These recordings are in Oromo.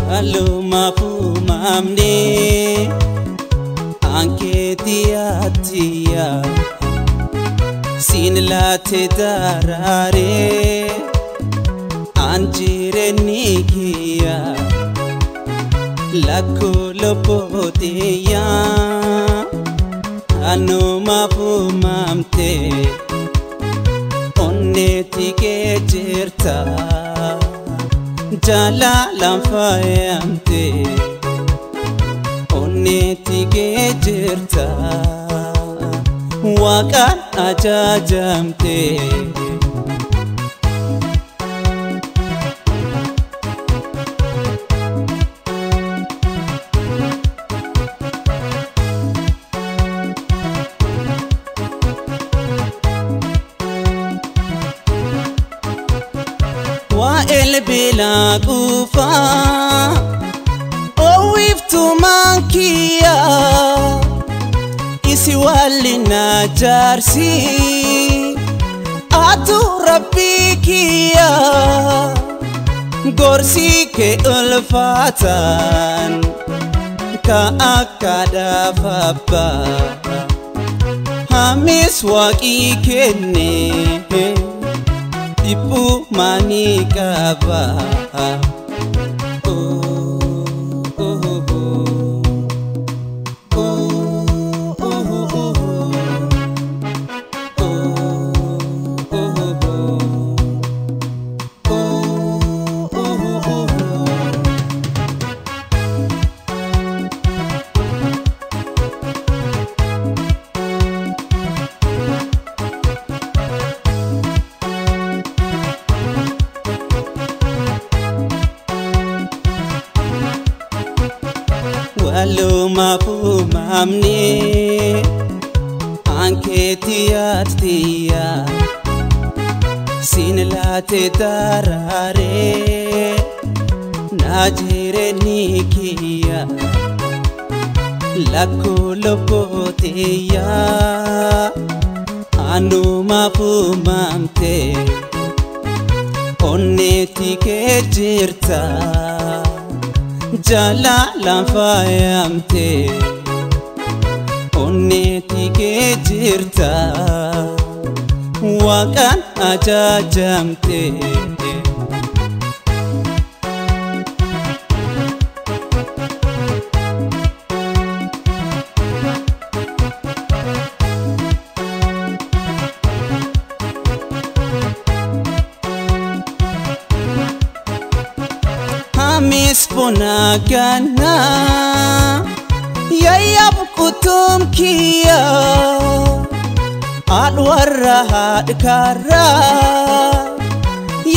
Waluma fumamne anke tiya sin laate darare anjire nikiya lakko lopotiya anuma fumamte onne tike jirta jalalan faayamte onneetti kee jirta waaqaan ajajamte. Waa'eel beelaa quufaa oowwiftuu maankiya isi wallina jaarsi atu rabbii kiyya gorsi kee ulfaataan ka akka daafabbaa hamis waaqii kenne. Dhiphuu maanii qaba. Waluma fumamne anke tiya sin laate darare naajire nikiya lakko lopotiya anuma fumamte onneetti kee jirta. Jalalan faayamte onneetti kee jirta waaqaan ajajamte. Hamis bonagana yayyab kutum kiya adwarra haadkara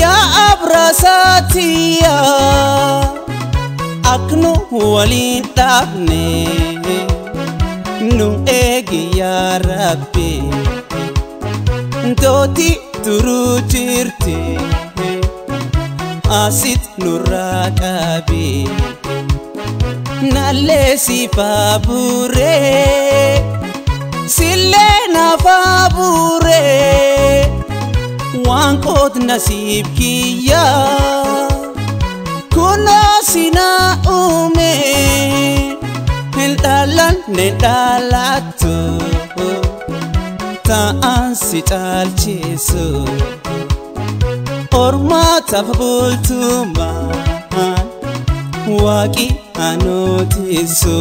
ya abrasatiya aknu waliin dhaabne nu eegi yaa rabbi ntooti turuu jirti. Asit nurraa qabi nallee si faaburee sillee na faaburee waan qoot nasiib kiyya kunoo si na uume hin dhalanne dhalattu ta'an si caalchisu. Ormaataaf bultumaan waaqi anootisu.